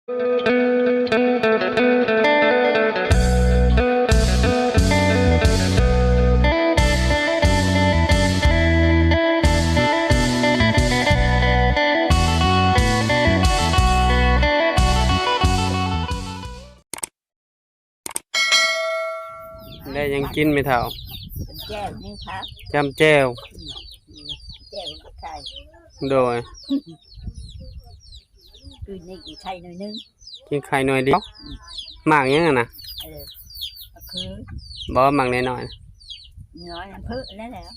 ໄດ້ຫຍັງກິນແມ່ເຖົ້າ? ແຈ່ວ ມີຜັກ ຈ້ຳແຈ່ວ ອືມ ແຈ່ວກັບໄຂ່ ໂດຍ ຄືນນີ້ກິນໄຂ່ໜ້ອຍໜຶ່ງ ກິນໄຂ່ໜ້ອຍດຽວ ອືມ ໝາກຫຍັງຫັ້ນນະ? ເອີ ກໍຄື ບໍ່ ໝາກນ້ອຍໆ ນ້ອຍ ນ້ຳເຜິ້ງນັ້ນແຫຼະ ອໍ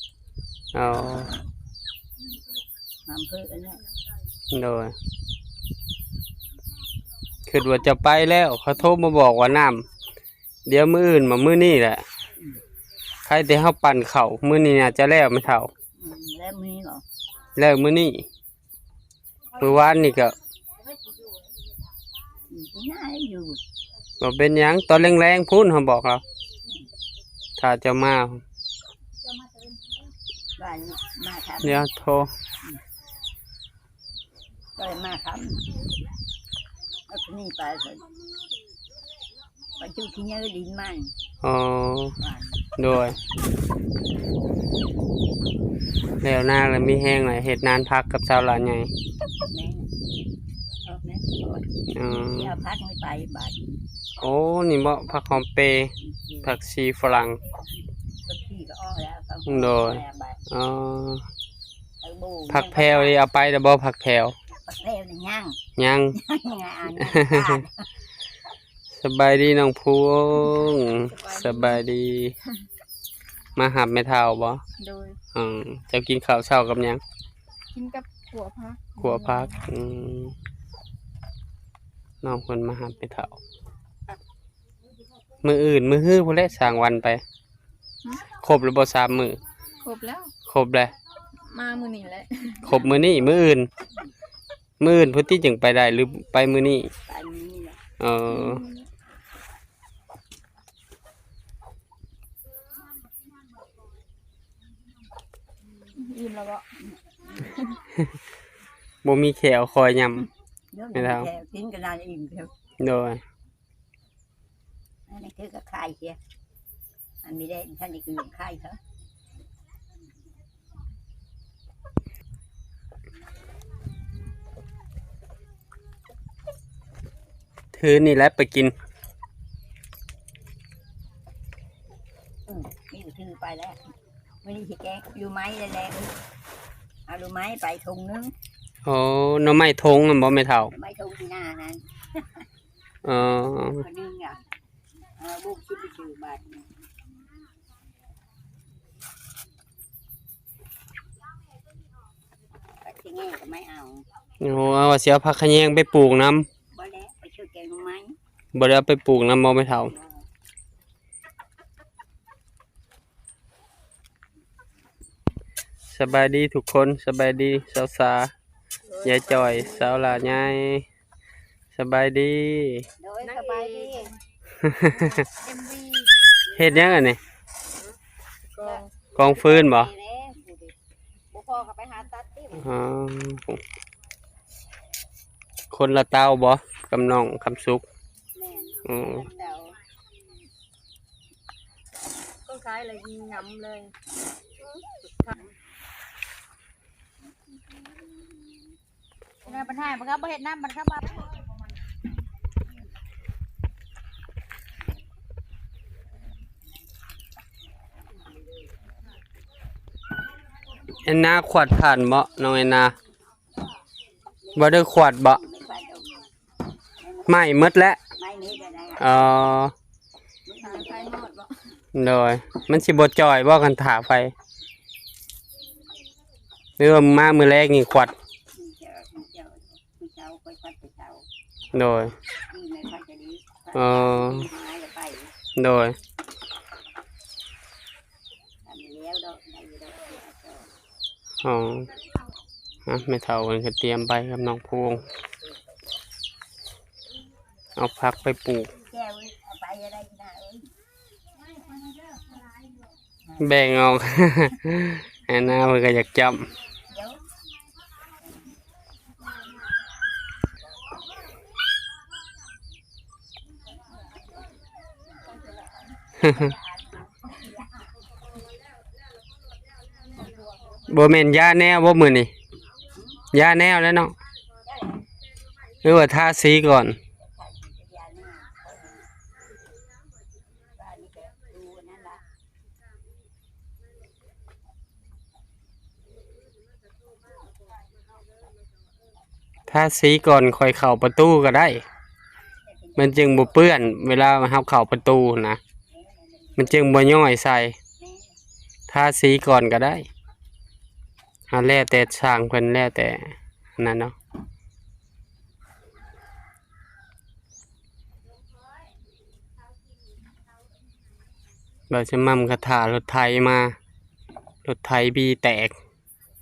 ນ້ຳເຜິ້ງນັ້ນ ໂດຍ ຄິດວ່າຈະໄປແລ້ວ ເຂົາໂທມາບອກວ່ານ້ຳ ດຽວມື້ອື່ນບໍ່ມື້ນີ້ແຫຼະ ອືມ ໃຄແຕ່ເຮົາປັ່ນເຂົ້າ ມື້ນີ້ໜ້າຈະແລ້ວແມ່ເຖົ້າ ອືມ ແລ້ວມື້ນີ້ເນາະ ແລ້ວມື້ນີ້ ມື້ວານນີ້ກໍ ອືມ ໜ້າຢູ່ ບໍ່ເປັນຫຍັງ ຕອນແລງໆພຸ້ນເຮົາບອກລາວ ຖ້າເຈົ້າມາ ວ່າມາທຳ ດຽວໂທ ອືມ ກໍເລີຍມາຄ່ຳ ເອົາໂຕນີ້ໄປ ໄປຈູດຂີ້ເຫຍື້ອດິນມັນ ອໍ ໂດຍ ແລ້ວນາລະມີແຮງຫຼາຍ ເຮັດນານຜັກກັບຊາວຫຼານໃຫຍ່ ແມ່ນ ເອົາແມ່ນ ອໍ ຊິເອົາຜັກນີ້ໄປບາດ ໂອ້ ນີ້ເບາະ ຜັກຫອມເປ ອືມ ຜັກຊີຝຣັ່ງ ຜັກຊີກໍອອກແລ້ວ ໂດຍ ອໍ ຜັກແພວນີ້ເອົາໄປແລ້ວບໍ່? ຜັກແພວ ຜັກແພວນີ້ຍັງ ຍັງ ຍັງ ອັນນີ້ ສະບາຍດີນ້ອງພວງ ສະບາຍດີ ມາຮັບແມ່ເຖົ້າບໍ່? ໂດຍ ອືມ ເຈົ້າກິນເຂົ້າເຊົ້າກັບຫຍັງ? ກິນກັບຂົ້ວຜັກ ຂົ້ວຜັກ ອືມ ນ້ອງເພິ່ນມາຮັບແມ່ເຖົ້າ ມື້ອື່ນມື້ຮືພຸ້ນແຫຼະ ຊ່າງວັນໄປ ຫຶ? ຄົບແລ້ວບໍ່ສາມມື້? ຄົບແລ້ວ ຄົບແລ້ວ ມາມື້ນີ້ແຫຼະ ຄົບມື້ນີ້ ມື້ອື່ນ ມື້ອື່ນພຸ້ນຕິຈຶ່ງໄປໄດ້ ຫຼືໄປມື້ນີ້? ໄປມື້ນີ້ແຫຼະ ເອີ ອືມ ອີ່ມແລ້ວບໍ່? ບໍ່ມີແຂ້ວຄອຍຫຍ້ຳ ແມ່ນແລ້ວ ແຂ້ວກິນກໍນານອີ່ມແລ້ວ ໂດຍ ອັນນີ້ຄືກະຄາຍເສຍ ອັນນີ້ແຫຼະ ອັນນີ້ຄືຄາຍເຂົາ ຄືນີ້ແຫຼະໄປກິນ ອືມ ນີ້ກໍຖືໄປແລ້ວ ມື້ນີ້ຊິແກງໜໍ່ໄມ້ແລະ ເອົາໜໍ່ໄມ້ໄປຖົງໜຶ່ງ ໂອ້ ໜໍ່ໄມ້ຖົງນັ້ນບໍ່ແມ່ເຖົ້າ? ໜໍ່ໄມ້ຖົງທີ່ນານັ້ນ ອໍ ຄົນໜຶ່ງອະ ເອົາບຸກຊິໄປຊື້ບາດນີ້ ຜັກຂະແຍງກໍໄມ່ເອົາ ໂອ້ ວ່າຊິເອົາຜັກຂະແຍງໄປປູກນຳ ບໍ່ແລ້ວ ໄປຊື້ແກງໜໍ່ໄມ້ ບໍ່ໄດ້ເອົາໄປປູກນຳບໍ່ແມ່ເຖົ້າ? ບໍ່ ສະບາຍດີທຸກຄົນ ສະບາຍດີສາວສາ ຍາຍຈ່ອຍ ສາວຫຼ້າໃຫຍ່ ສະບາຍດີ ໂດຍ ສະບາຍດີ ເອັມວີ ເຮັດຫຍັງອັນນີ້? ກອງ ກອງຟືນບໍ່? ບໍ່ພໍກໍໄປຫາຕັດຕິ ອໍ ຄົນລະເຕົາບໍ່ ກັບນ້ອງຄຳສຸກ? ແມ່ນ ອືມ ຄົນລະເຕົາ ຕ້ອງຂາຍລະງຳເລີຍ ແລ້ວບັນຫາມັນກໍບໍ່ເຮັດນຳ ມັນກໍບໍ່ ແອນນາຂວັດຖ່ານເບາະ ນ້ອງແອນນາ? ບໍ່ໄດ້ຂວັດເບາະ? ໄໝ້ໝົດແລ້ວ ໄໝ້ໝົດແລ້ວ ອໍ ໂດຍ ມັນຊິບໍ່ຈ່ອຍບໍ່ ຄັນຖ້າໄຟ ຫຼືວ່າມາມື້ແລງນີ້ຂວັດ? ໂດຍ ອໍ ອະ ແມ່ເຖົ້າເພິ່ນກໍຕຽມໄປກັບນ້ອງພວງ ເອົາຜັກໄປປູກ ແບ່ງອອກ ແອນນາເພິ່ນກໍຢາກຈ້ຳ. ບໍ່ແມ່ນຢາແນວບໍ່ມື້ນີ້? ຢາແນວແລ້ວເນາະ ຫຼືວ່າທາສີກ່ອນ? ທາສີກ່ອນຄ່ອຍເຂົ້າປະຕູກໍໄດ້ ມັນຈຶ່ງບໍ່ເປື້ອນເວລາເຮົາເຂົ້າປະຕູນະ ມັນຈຶ່ງບໍ່ຍ້ອຍໃສ່. ທາສີກ່ອນກໍໄດ້ ເອົາ ແລ້ວແຕ່ຊ່າງເພິ່ນ ແລ້ວແຕ່ອັນນັ້ນເນາະ. ບ່າວຈະໝ່ຳກະຖ້າລົດໄຖມາ ລົດໄຖບີແຕກ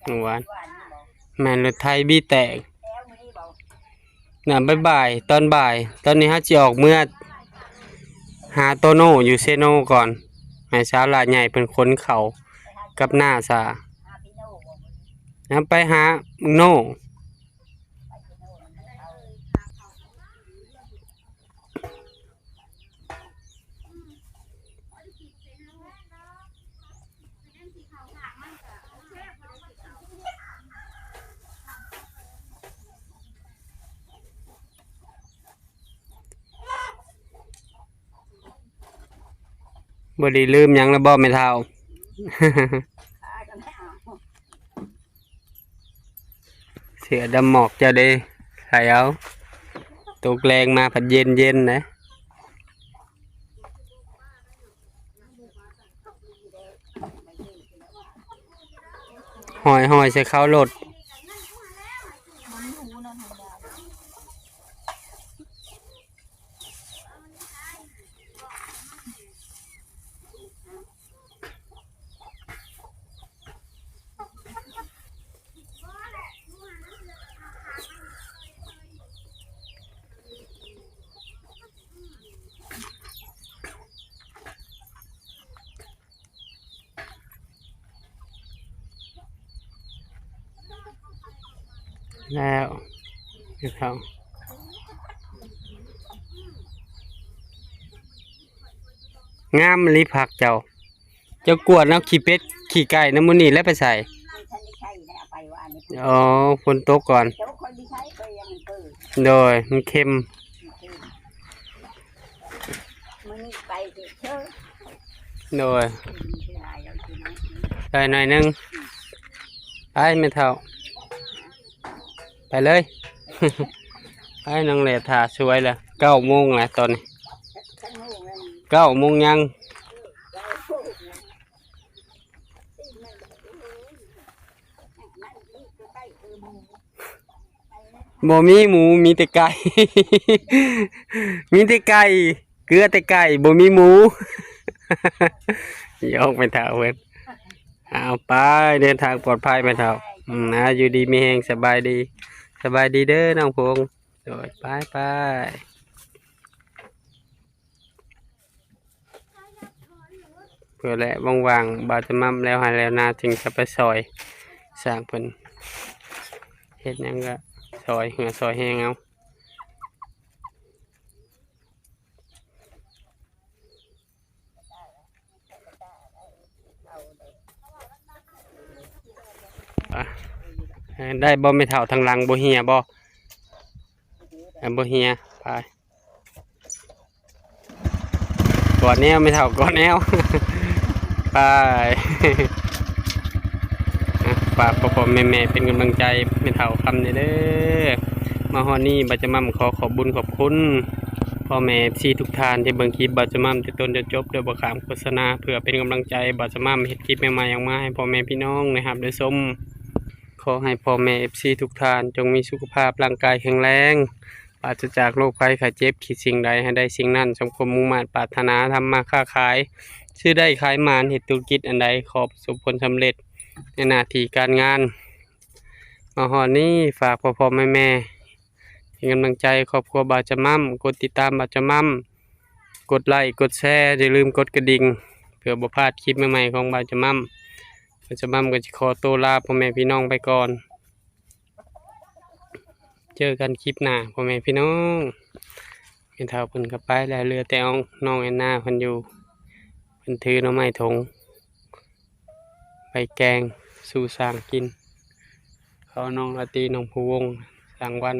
ເມື່ອວານ ແມ່ນ ລົດໄຖບີແຕກນະ. ບ່າຍໆ ຕອນບ່າຍ ຕອນນີ້ເຮົາຊິອອກເມືອຫາໂຕໂນຢູ່ເຊໂນກ່ອນ ໃຫ້ສາວຫຼ້າໃຫຍ່ເພິ່ນຂົນເຂົ້າກັບນ້າສາ ແລ້ວໄປຫາໂນ. ບໍ່ໄດ້ລືມຫຍັງແລ້ວບໍ່ແມ່ເຖົ້າ? ເສື້ອດຳໝອກເຈົ້າເດ້ ໃສ່ເອົາ ຕົກແລງມາພັດເຢັນໆ ເດ້. ຫ້ອຍໆ ໃສ່ເຂົາໂລດ. ແລ້ວ ເຂົ້າ ງາມອີ່ຫຼີຜັກເຈົ້າ. ເຈົ້າກວດເອົາຂີ້ເປັດຂີ້ໄກ່ນຳມື້ນີ້ແລ້ວໄປໃສ່? ອໍ ຝົນຕົກກ່ອນ. ໂດຍ ມັນເຄັມ. ໂດຍ ໄດ້ໜ້ອຍໜຶ່ງ. ໄປແມ່ເຖົ້າ ໄປເລີຍ. ໄປ ນ້ອງແຫຼຖ້າສວຍລະ ເກົ້າໂມງລະຕອນນີ້ ເກົ້າໂມງຍັງ. ບໍ່ມີໝູ ມີແຕ່ໄກ່ ມີແຕ່ໄກ່ ເກືອແຕ່ໄກ່ ບໍ່ມີໝູ. ຢອກແມ່ເຖົ້າເພິ່ນ. ເອົາ ໄປ ເດີນທາງປອດໄພແມ່ເຖົ້າ. ອືມ ອາ ຢູ່ດີມີແຮງ ສະບາຍດີ ສະບາຍດີເດີນ້ອງພົງ. ໂດຍ ໄປໆ. ເພື່ອແຫຼະ ວ່າງໆ ບ່າວຈະໝ່ຳແລ້ວໄຮ່ແລ້ວນາ ຈຶ່ງຈະໄປຊ່ອຍຊ່າງເພິ່ນເຮັດຫຍັງ ກະຊ່ອຍເຫື່ອຊ່ອຍແຮງເອົາ. ໄດ້ບໍ່ແມ່ເຖົ້າ ທາງຫຼັງບໍ່ເຫ່ຍບໍ່? ບໍ່ເຫ່ຍ ໄປ. ກອດແນວ ແມ່ເຖົ້າກອດແນວ ໄປ. ຝາກພໍ່ໆແມ່ໆເປັນກຳລັງໃຈແມ່ເຖົ້າຄຳແດ່ເດີ. ມາຮອດນີ້ ບ່າວຈະໝ່ຳຂໍຂອບບຸນຂອບຄຸນພໍ່ແມ່ເອັບຊີທຸກທ່ານທີ່ເບິ່ງຄລິບບ່າວຈະໝ່ຳແຕ່ຕົ້ນຈົນຈົບ ໂດຍບໍ່ຂ້າມໂຄສະນາ ເພື່ອເປັນກຳລັງໃຈບ່າວຈະໝ່ຳເຮັດຄລິບໃໝ່ໆອອກມາໃຫ້ພໍ່ແມ່ພີ່ນ້ອງໄດ້ຮັບໄດ້ຊົມ. ຂໍໃຫ້ພໍ່ແມ່ເອັບຊີທຸກທ່ານ ຈົ່ງມີສຸຂະພາບຮ່າງກາຍແຂງແຮງ ປາສະຈາກໂລກໄພໄຂ້ເຈັບ ຄິດສິ່ງໃດໃຫ້ໄດ້ສິ່ງນັ້ນ ສົມຄວາມມຸ່ງມາດປາດຖະໜາ ທຳມາຄ້າຂາຍ ຊື້ໄດ້ຂາຍໝານ ເຮັດທຸລະກິດອັນໃດ ຂໍປະສົບຜົນສຳເລັດໃນໜ້າທີ່ການງານ. ມາຮອດນີ້ ຝາກພໍ່ໆແມ່ໆ ເປັນກຳລັງໃຈຄອບຄົວບ່າວຈະໝ່ຳ ກົດຕິດຕາມບ່າວຈະໝ່ຳ ກົດໄລ ກົດແຊ ຢ່າລືມກົດກະດິ່ງ ເພື່ອບໍ່ພາດຄລິບໃໝ່ໆຂອງບ່າວຈະໝ່ຳ. ບ່າວຈະໝ່ຳກໍຊິຂໍໂຕລາພໍ່ແມ່ພີ່ນ້ອງໄປກ່ອນ. ເຈີກັນຄລິບໜ້າພໍ່ແມ່ພີ່ນ້ອງ. ແມ່ເຖົ້າເພິ່ນກໍໄປແລ້ວ ເຫຼືອແຕ່ນ້ອງແອນນາເພິ່ນຢູ່ ພິ່ນຖືໜໍ່ໄມ້ຖົງ ໄປແກງສູ່ຊ້າງກິນ. ເຂົານ້ອງລາຕີ ນ້ອງພູວົງ ສາງວັນ